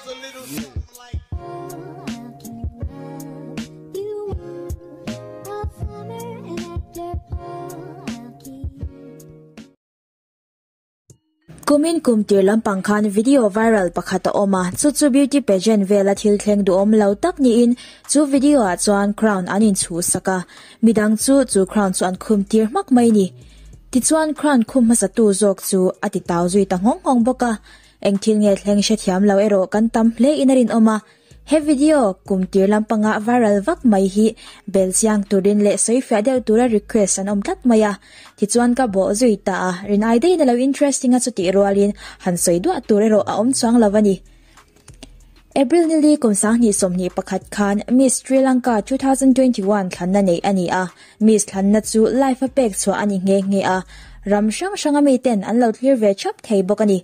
Kumin kum tir lampang khan video viral pakhat a awm a, chu chu beauty pageant vela thil thleng duhawm lo tak niin chu video ah chuan crown an inchhuhsak a, midang chu chu crown chu an khum tir hmak mai ni. Tichuan crown khum hmasa tu zawk chu a ti tau zui ta nghawng nghawng bawk a, eng thil nge thleng hrethiam lo erawh kan tam hle in a rinawm a. He video kum tir lampanga viral vak mai hi bel chiang turin leh sawi fiah deuh tura request an awm tlat mai a, tichuan ka bawh zui ta a, rinai daihin a lo interesting a chutih rualin han sawi duah tur erawh a awm chuang lo a ni. April nili kum 2021 khan Miss Sri Lanka 2021 thlanna neih a ni a, Miss thlanna chu live a pek chhuah a ni nghe nghe a, ram hrang hranga miten an lo thlir ve thap thei bawk a ni.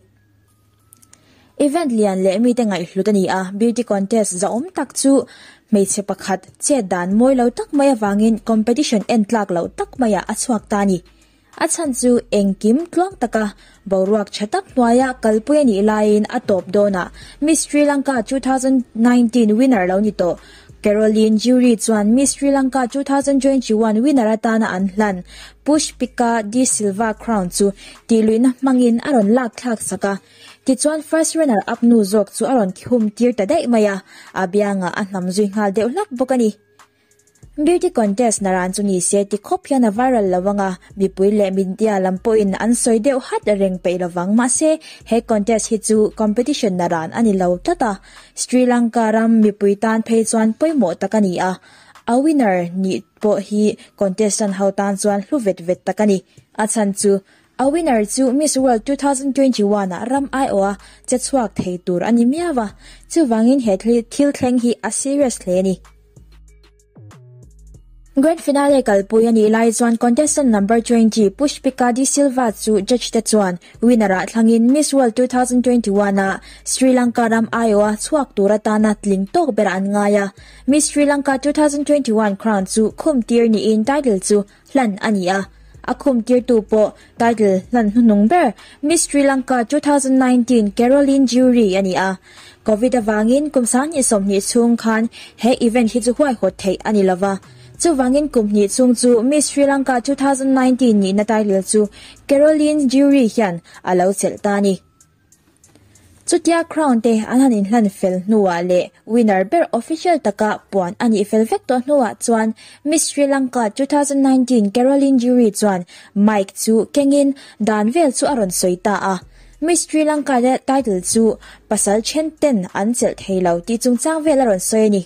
Event lian leh mite ngaihhlut a ni a, beauty contest zahawm tak chu hmeichhe pakhat chet dan mawi lo tak mai avangin competition en tlak loh tak maiah a chhuak ta a ni. A chhan chu engkim tluang taka boruak tha tak hnuaia kalpui a nih laiin a tawp dawnah Miss Sri Lanka 2019 winner lo ni tawh Caroline Jury chuan Miss Sri Lanka 2021 winner atana an hlan Pushpika De Silva crown chu tihluihna hmangin a rawn lak thlak sak a. Tichuan first runner up nu zawk chu a rawn khum tir ta daih mai a, a biangah a hnam zui nghal deuh hlak bawk a ni. Beauty contest naran chu ni se ti khawp hian a viral lo ang a, mipui leh media lam pawhin an sawi deuh hat reng peih lovang mahse he contest hi chu competition naran a ni lo tlat a, Sri Lanka ram mipui tan phei chuan pawimawh tak a ni a, a winner nih pawh hi contestant ho tan chuan hlu vet vet tak a ni. A chhan chu a winner chu Miss World 2021 ah ram aiawha che chhuak thei tur a ni miau a, chuvangin he thil thleng hi a serious hle a ni. Grand Finale kalpui a nih lai chuan contestant number 20 Pushpika De Silva chu judge te chuan winner ah thlangin Miss World 2021 ah Sri Lanka ram aiawha chhuak tur atana tling tawk berah an ngai a. Miss Sri Lanka 2021 crown chu khum tir niin title chu hlan a ni a, a khum tirtu pawh title hlan hnuhnung ber Miss Sri Lanka 2019 Caroline Jury a ni a. Covid avangin kum 2020 chhung khan he event hi chu huaihawt theih a ni lova, chuvangin kum hnih chhung chu Miss Sri Lanka 2019 nihna title chu Caroline Jury hian a lo chelh ta a ni. Chutia crown te an han inhlan fel hnuah leh winner ber official taka puan a nih fel vek tawh hnuah chuan Miss Sri Lanka 2019 Caroline Jury chuan mic chu kengin dan vel chu a rawn sawi ta a. Miss Sri Lanka title chu pasal then ten an chelh thei lo tih chungchang vel a rawn sawi a ni.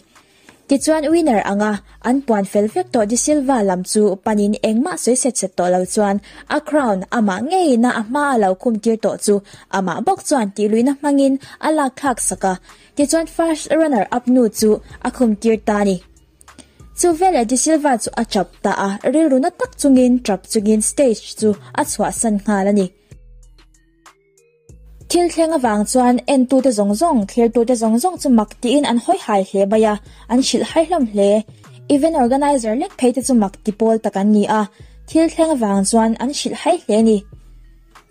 Tichuan winner anga an puan fel vek tawh De Silva lam chu panin engmah sawi set set tawh lo chuan a crown amah ngeiin a a hma a lo khum tir tawh chu amah bawk chuan tihluihna hmangin a lak thlak sak a, tichuan first runner up nu chu a khum tir ta a ni. Chu veleh De Silva chu a chap ta a, rilru na tak chungin chap chungin stage chu a chhuahsan nghal a ni. Thil thleng avang chuan entute zawng zawng, thlirtute zawng zawng chu mak tiin an hawi hai hle mai a, an hrilh hai hlawm hle. Event organizer lek phei te chu mak ti pawl tak an ni a, thil thleng avang chuan an hrilh hai hle a ni.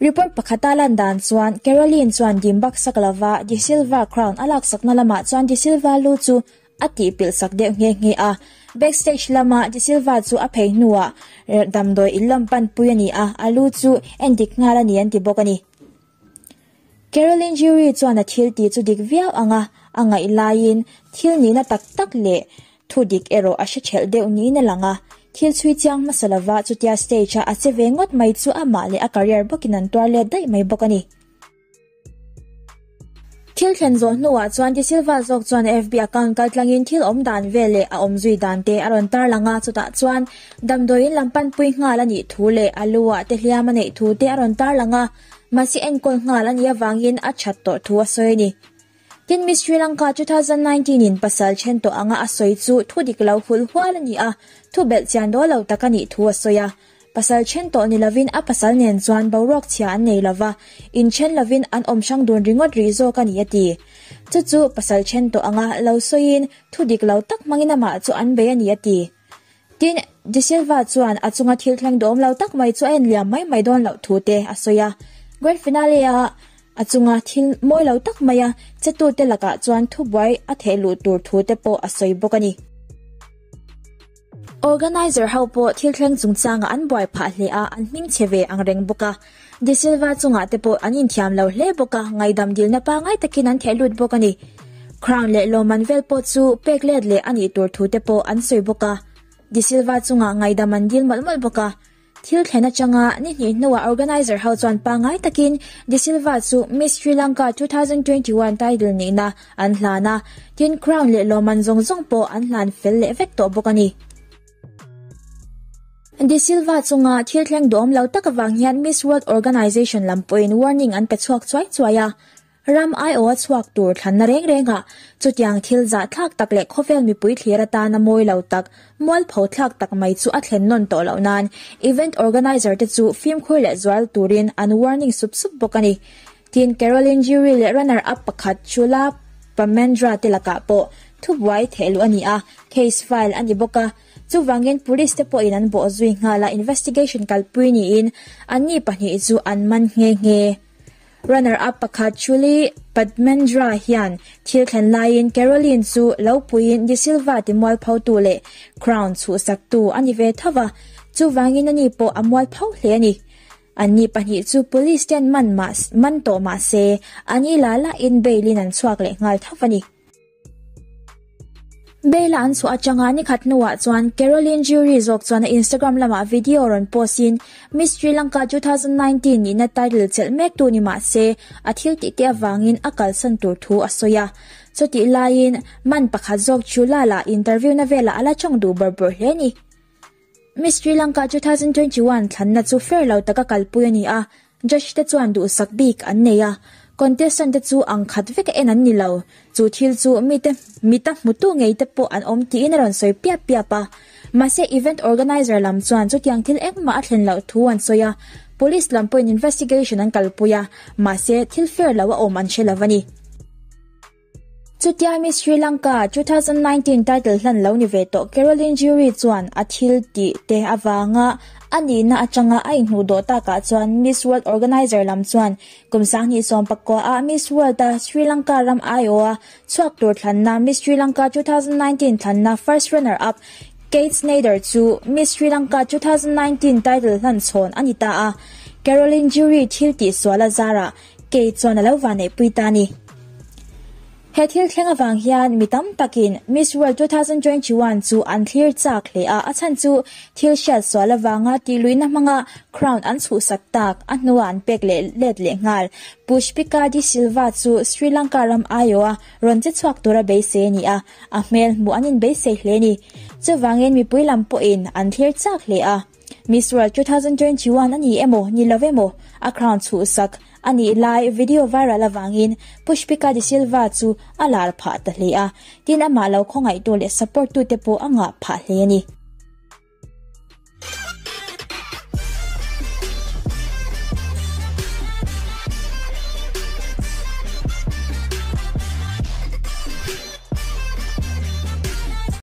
Report pakhata lan dan chuan Caroline chuan dim bak sak lova De Silva crown a laksakna lamah chuan De Silva lu chu a tih pilh sak deuh nghe nghe a. Backstage lama De Silva chu a phei hnuah damdawi in lam panpui a ni a, a lu chu endik nghal a ni an ti bawk a ni. Caroline Jury chuan a thil tih chu dik viau ang a, a ngaih laiin thil nihna tak tak leh thu dik erawh a hre thelh deuh niin a lang a. Thil chhui chiang hmasa lova chutia stage-a a che ve ngawt mai chu amah leh a career bawkin an tuar let daih mai bawk a ni. Thil thlen zawh hnuah chuan De Silva zawk chuan FB account kaltlangin thil awm dan vel leh a awm zui dan te a rawn tarlang a, chutah chuan damdawiin lam panpui nghal a nih thu leh a lu ah te hliam a neih thu te a rawn tarlang a, mahse enkawl nghal a nih avangin a that tawh thu a sawi a ni. Tin, Miss Sri Lanka 2019 in pasal then tawh anga a sawi chu thu dik lo hulh hual a ni a, thu belh chian dawl lo tak a nih thu a sawi a. Pasal then tawh ni lovin a pasal nen chuan boruak chhia an nei lova, inthen lovin an awm hrang dun ringawt rih zawk a ni a ti. Chu chu pasal then tawh anga lo sawiin thu dik lo tak hmangin amah chu an bei a ni a ti. Tin, De Silva chuan a chunga thil thleng duhawm lo tak mai chu a enliam mai mai dawn loh thu te a sawi a. Grand Finale-a. A chunga thil mawi lo tak maia chetute lakah chuan thubuai a theh luh tur thu te pawh a sawi bawk a ni. Organizer ho pawh thil thleng chungchangah an buai phah hle a, an hming chhe ve ang reng bawk a. De Silva chungah te pawh an inthiam lo hle bawk a, ngaihdam dilna pangngai takin an theh lut bawk a ni. Crown leh lawmman vel pawh chu pek let leh a nih tur thu te pawh an sawi bawk a. De Silva chungah ngaihdam an dil mawlh mawlh bawk a. Thil thlen atanga ni hnih hnuah organizer ho chuan pangngai takin De Silva chu Miss Sri Lanka 2021 title nihna an hlan a, tin crown leh lawmman zawng zawng pawh an hlan fel leh vek tawh bawk a ni. De Silva chunga thil thleng duhawm lo tak avang hian Miss World Organization lam pawhin warning an pe chhuak chuai chuai a, Ram aiawha chhuak tur thlanna reng rengah chutiang thil zahthlak tak leh khawvel mipui thlir atana mawi lo tak, mualpho thlak tak mai chu a thlen nawn tawh loh nan event organizer te chu fimkhur leh zual turin an warning sup sup bawk a ni. Tin, Caroline Jury leh runner up pakhat Chula Pamendra te lakah pawh thubuai thehluh a ni a, case file a ni bawk a. Chuvangin police te pawhin an bawhzui nghal a, investigation kalpui niin anni pahnih chu an man nghe nghe. Runner-up pakhat Julie Padmendra hian thil thlen laiin Caroline chu lo puiin De Silva ti mualphotu leh crown chhuhsaktu a ni ve tho va, chuvangin ani pawh a mualpho hle a ni. Anni pahnih chu police ten man mah man tawh mah se, ani la lahin bail in an chhuak leh nghal tho a ni. Bail-a an chhuah atanga nikhat hnuah chuan Caroline Jury zawk chuan a Instagram lamah video rawn post in Miss Sri Lanka 2019 nihna title chelh mek tu ni mah se a thil tih te avangin a kalsan tur thu a sawi a. Chutih laiin man pakhat zawk chu Lala interview na velah a la tawng duh bawrh bawrh hle a ni. Miss Sri Lanka 2021 thlanna chu fair lo taka kalpui a ni a, judge te chuan duhsak bik an nei a, contestant te chu ang khat vek a en an ni lo, chu thil chu mite mita hmutu ngei te pawh an awm tiin a rawn sawi piap piap a. Mahse event organizer lam chuan chutiang thil engmah a thlen loh thu an sawi a, police lam pawhin investigation an kalpui a, mahse thil fair lo a awm an hre lo a ni. Chutia Miss Sri Lanka 2019 title hlan lo ni ve tawh Caroline Jury chuan a thil tih te avanga a nihna atanga a inhmuh dawh takah chuan Miss World organizer lam chuan kum 2019 ah Miss World a Sri Lanka ram aiawha chhuak tur thlanna Miss Sri Lanka 2019 thlanna first runner up Kate Snyder chu Miss Sri Lanka 2019 title hlan chhawn a ni ta a, Caroline Jury thil tih sual a zarah Kate chuan a lo vanneihpui ta a ni. He thil thleng avang hian mi tam takin Miss World 2021 chu an thlir chak hle a, a chhan chu thil hriat sual avanga tihluihna hmanga crown an chhuhsak tak a hnuah an pek leh let leh nghal. Pushpika de Silva chu Sri Lanka ram aiawha rawn che chhuak tura beisei a ni a, a hmel hmuh an inbeisei hle a ni. Chuvangin mipui lam pawhin an thlir chak hle a. Miss World 2021 a ni emaw ni lo emaw a crown chhuhsak a nih lai video viral avangin Pushpika De Silva chu a lar phah ta hle a, tin amah lo khawngaihtu leh support tute pawh a ngah phah hle a ni.